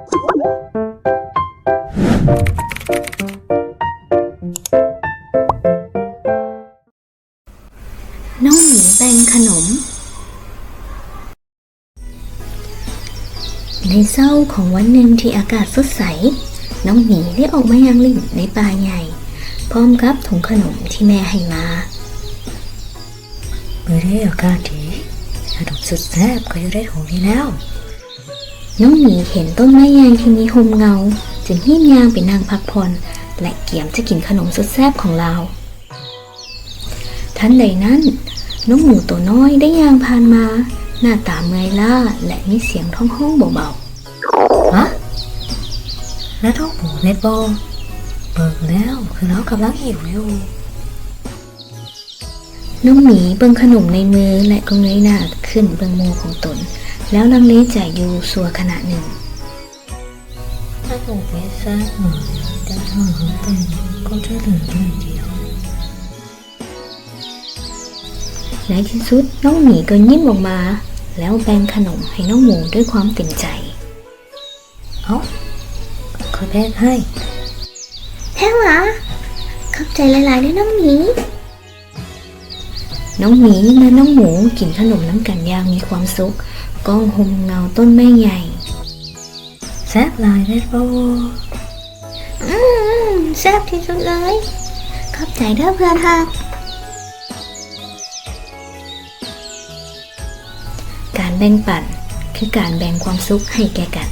ນ້ອງໝີແບ່ງຂະໜົມ. ໃນເຊົ້າຂອງວັນໜຶ່ງທີ່ອາກາດສົດໃສ, ນ້ອງໝີໄດ້ອອກມາຍ່າງຫຼິ້ນໃນປ່າໃຫຍ່ ພ້ອມກັບຖົງຂະໜົມທີ່ແມ່ໃຫ້ມາ. ມື້ນີ້ອາກາດດີ, ຂະໜົມສຸດແຊບກໍຢູ່ໃນຖົງນີ້ແລ້ວ. ນ້ອງໝີເຫັນຕົ້ນໄມ້ໃຫຍ່ທີ່ມີຮົ່ມເງົາ, ຈຶ່ງຮີບຍ່າງໄປນັ່ງພັກຜ່ອນ ແລະ ກຽມຈະກິນຂະໜົມສຸດແຊບຂອງລາວ. ທັນໃດນັ້ນ, ນ້ອງໝູໂຕນ້ອຍໄດ້ຍ່າງຜ່ານມາ, ໜ້າຕາເມື່ອຍລ້າ ແລະ ມີສຽງຮ້ອງຮ້ອງເບົາໆ. ຮະ? ນັ້ນນ້ອງໝູແມ່ນບໍ່? ເບິ່ງແລ້ວຄືລາວກຳລັງຫິວຢູ່. ນ້ອງໝີເບິ່ງຂະໜົມໃນມື ແລະ ກໍເງີຍໜ້າຂຶ້ນເບິ່ງໝູຂອງຕົນ, ແລ້ວລັງເລໃຈຢູ່ຊົ່ວຂະນະໜຶ່ງ. ໃນທີ່ສຸດ, ນ້ອງໝີກໍຍິ້ມອອກມາ ແລ້ວແບ່ງຂະໜົມໃຫ້ນ້ອງໝູດ້ວຍຄວາມເຕັມໃຈ. ເອົ້າ, ຂ້ອຍແບ່ງໃຫ້. ແທ້ຫວາ? ຂອບໃຈຫຼາຍໆເດີ້ນ້ອງໝີ. ນ້ອງໝີ ແລະ ນ້ອງໝູກິນຂະໜົມນຳກັນຢ່າງມີຄວາມສຸກ ກ້ອງຮົ່ມເງົາຕົ້ນໄມ້ໃຫຍ່. ແຊບຫຼາຍແມ່ນບໍ່? ອືມ, ແຊບທີ່ສຸດເລີຍ. ຂອບໃຈເດີ້ເພື່ອນຮັກ. ການແບ່ງປັນຄືການແບ່ງຄວາມສຸກໃຫ້ແກ່ກັນ.